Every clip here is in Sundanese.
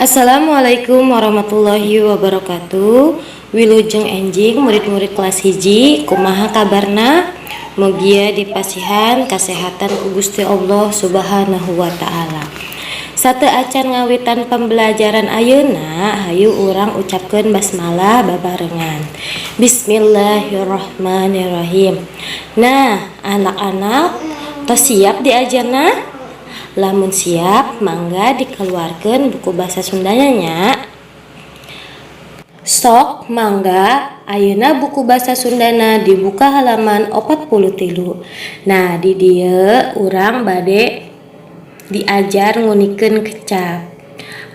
Assalamualaikum warahmatullahi wabarakatuh. Wilujeng enjing, murid-murid kelas 1. Kumaha kabarna? Mugia dipasihan kesehatan ku Gusti Allah Subhanahu wa Ta'ala. Sateuacan ngawitan pembelajaran ayeuna, hayu urang ucapkeun basmalah babarengan. Bismillahirrahmanirrahim. Nah, anak-anak, tos siap diajarna? Lamun siap, mangga dikeluarkan buku bahasa Sundanya nya. Sok mangga ayeuna buku bahasa Sundana dibuka halaman 43. Nah, di dieu urang bade diajar ngunikeun kecap.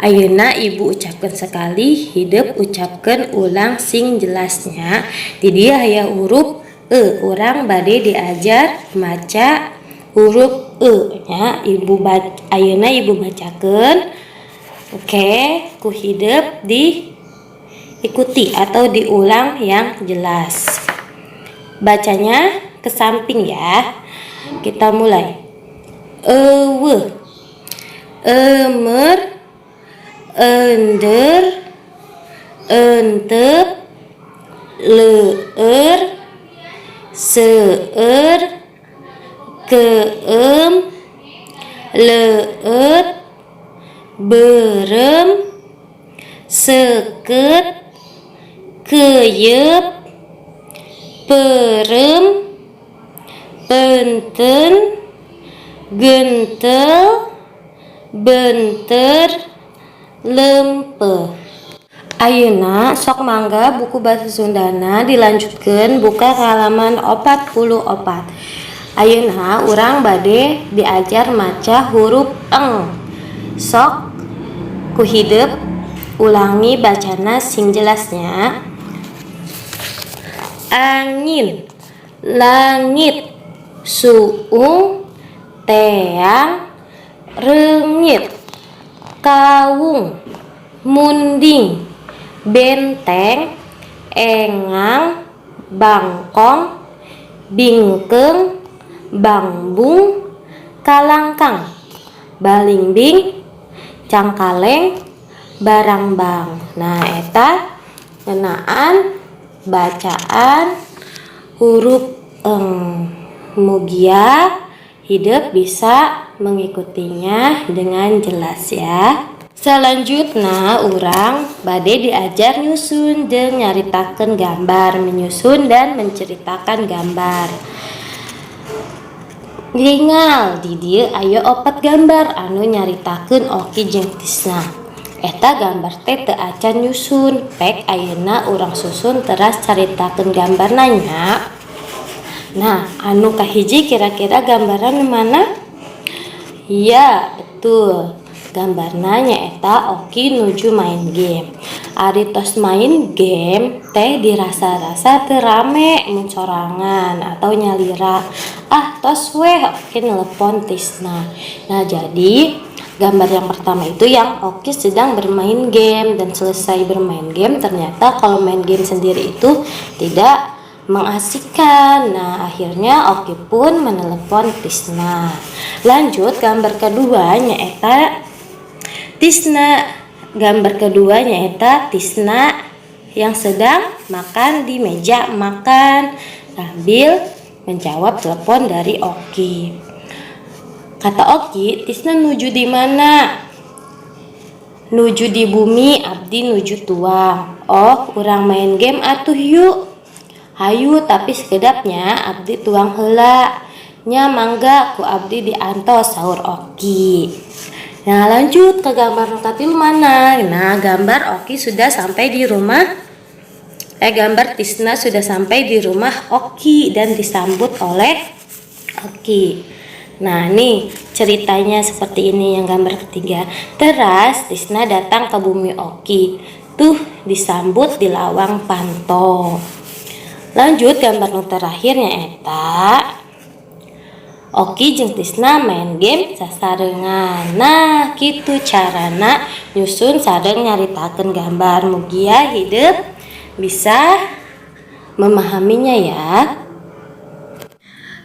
Ayeuna Ibu ucapkeun sekali, hidep ucapkeun ulang sing jelasnya. Di dieu aya huruf e, urang bade diajar maca huruf e nya. Ibu baca, ayeuna Ibu bacakeun. Oke, ku hidep diikuti atau diulang yang jelas. Bacanya ke samping ya. Kita mulai. Euweuh, eumeur, eundeur, eunteup, leueur, seueur, keueum, leueut, beureum, seukeut, keuyeup, peureum, peunteun, gentel, beunteur, leumpeuh. Ayeuna sok mangga buku bahasa Sundana dilanjutkeun buka ke halaman 44. Ayeuna urang bade diajar maca huruf eng. Sok ku hidep ulangi bacana sing jelasnya. Angin, langit, suung, teang, reungit, kawung, munding, benteng, engang, bangkong, bingkeung, bangbung, kalangkang, balingbing, cangkaleng, barangbang. Nah, eta ngeunaan bacaan huruf eng. Mugia hidep bisa mengikutinya dengan jelas ya. Selanjutnya urang bade diajar nyusun jeung nyaritakeun gambar, menyusun dan menceritakan gambar. Ningal di dieu aya opat gambar anu nyaritakeun Oki jeung Tisna. Eta gambar teh teu acan nyusun, pek ayeuna urang susun teras caritakeun gambarna nya. Nah, anu kahiji kira-kira gambaran mana? Ya, betul. Gambarna nyaeta Oki nuju main game. Ari tos main game teh dirasa-rasa teu rame mun sorangan atau nyalira. Ah, tos weh Oki nelepon Tisna. Nah, jadi gambar yang pertama itu yang Oki sedang bermain game dan selesai bermain game, ternyata kalau main game sendiri itu tidak mengasikkan. Nah, akhirnya Oki pun menelepon Tisna. Lanjut gambar kedua nyaeta Tisna. Gambar kedua nyaeta Tisna yang sedang makan di meja makan sambil menjawab telepon dari Oki. Kata Oki, "Tisna nuju di mana?" "Nuju di bumi, abdi nuju tuang." "Oh, urang main game atuh yuk." "Hayu, tapi sakedap nya, abdi tuang heula." "Nya mangga, ku abdi diantos," saur Oki. Nah, lanjut ke gambar nu katilu mana? Nah, gambar Oki sudah sampai di rumah, eh, gambar Tisna sudah sampai di rumah Oki dan disambut oleh Oki. Nah, nih ceritanya seperti ini yang gambar ketiga. Teras Tisna datang ke bumi Oki. Tuh disambut di lawang panto. Lanjut gambar nu terakhirnya eta Oki jeung Tisna main game sasarengan. Nah, kitu carana nyusun sareng nyaritakeun gambar. Mugia hidep bisa memahaminya ya.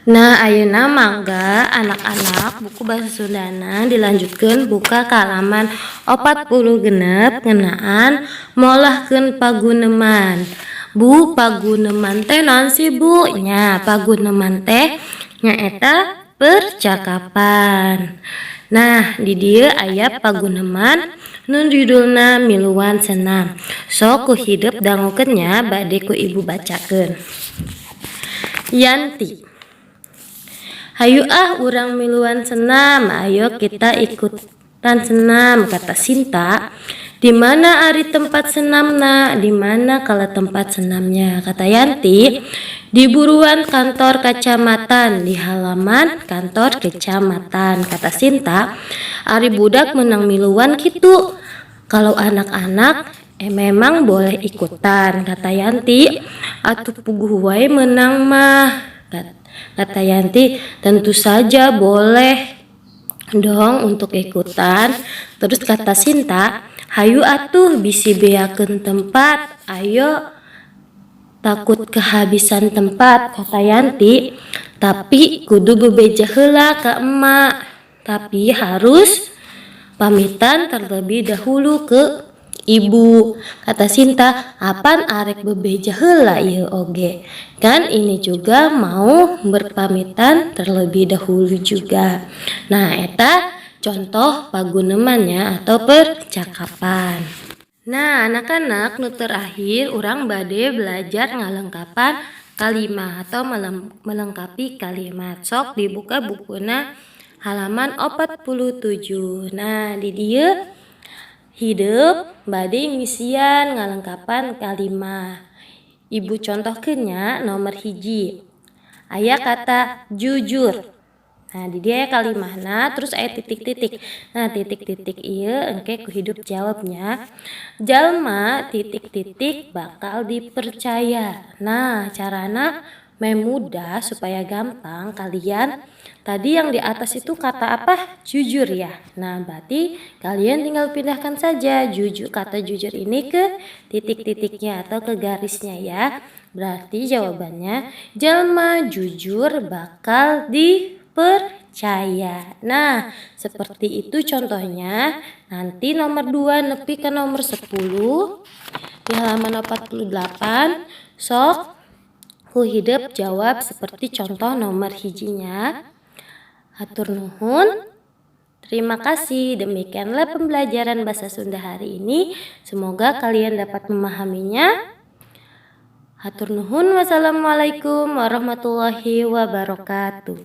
Nah, ayeuna mangga anak-anak, buku bahasa Sundana dilanjutkeun buka ka halaman 46 ngeunaan molahkeun paguneman. Bu, paguneman teh naon sih, Bu? Nya, paguneman teh nyaeta percakapan. Nah, di dieu aya paguneman nu judulna miluan senam. Sok ku hidep dangukeun nya, bade ku ibu bacakeun. Yanti. "Hayu ah, urang miluan senam." "Ayo kita ikutan senam," kata Sinta. "Di mana ari tempat senamna?" "Di mana kalau tempat senamnya?" Kata Yanti, "Di buruan kantor kecamatan, di halaman kantor kecamatan." Kata Sinta, "Ari budak menang miluan kitu?" "Kalau anak-anak memang boleh ikutan," kata Yanti. "Atuh puguh wae menang mah." Kata Yanti, "Tentu saja boleh dong untuk ikutan." Terus kata Sinta, "Hayu atuh, bisi beakeun tempat." "Ayo, takut kehabisan tempat," kata Yanti. "Tapi kudu bebeja heula ka emak." "Tapi harus pamitan terlebih dahulu ke ibu," kata Sinta. "Apan arek bebeja heula ieu oge?" "Kan ini juga mau berpamitan terlebih dahulu juga." Nah, eta contoh pagunemannya atau percakapan. Nah, anak-anak, nu terakhir urang bade belajar ngalengkapan kalimat atau melengkapi kalimat. Sok dibuka bukuna halaman 47. Nah, di dieu hidep bade ngisian ngalengkapan kalimat. Ibu contohkeun nya, nomor 1. Aya kata jujur. Nah, di dieu aya kalimahna, terus aya titik-titik. Nah, titik-titik ieu engke ku hidup jawabnya. Jalma titik-titik bakal dipercaya. Nah, carana meh mudah supaya gampang kalian, tadi yang di atas itu kata apa? Jujur ya. Nah, berarti kalian tinggal pindahkan saja jujur, kata jujur ini ke titik-titiknya atau ke garisnya ya. Berarti jawabannya jalma jujur bakal dipercaya. Nah, seperti itu contohnya. Nanti nomor 2 nepi ke nomor 10 di halaman 48, sok ku hidep jawab seperti contoh nomor 1-nya. Hatur nuhun. Terima kasih. Demikianlah pembelajaran bahasa Sunda hari ini. Semoga kalian dapat memahaminya. Hatur nuhun. Wassalamualaikum warahmatullahi wabarakatuh.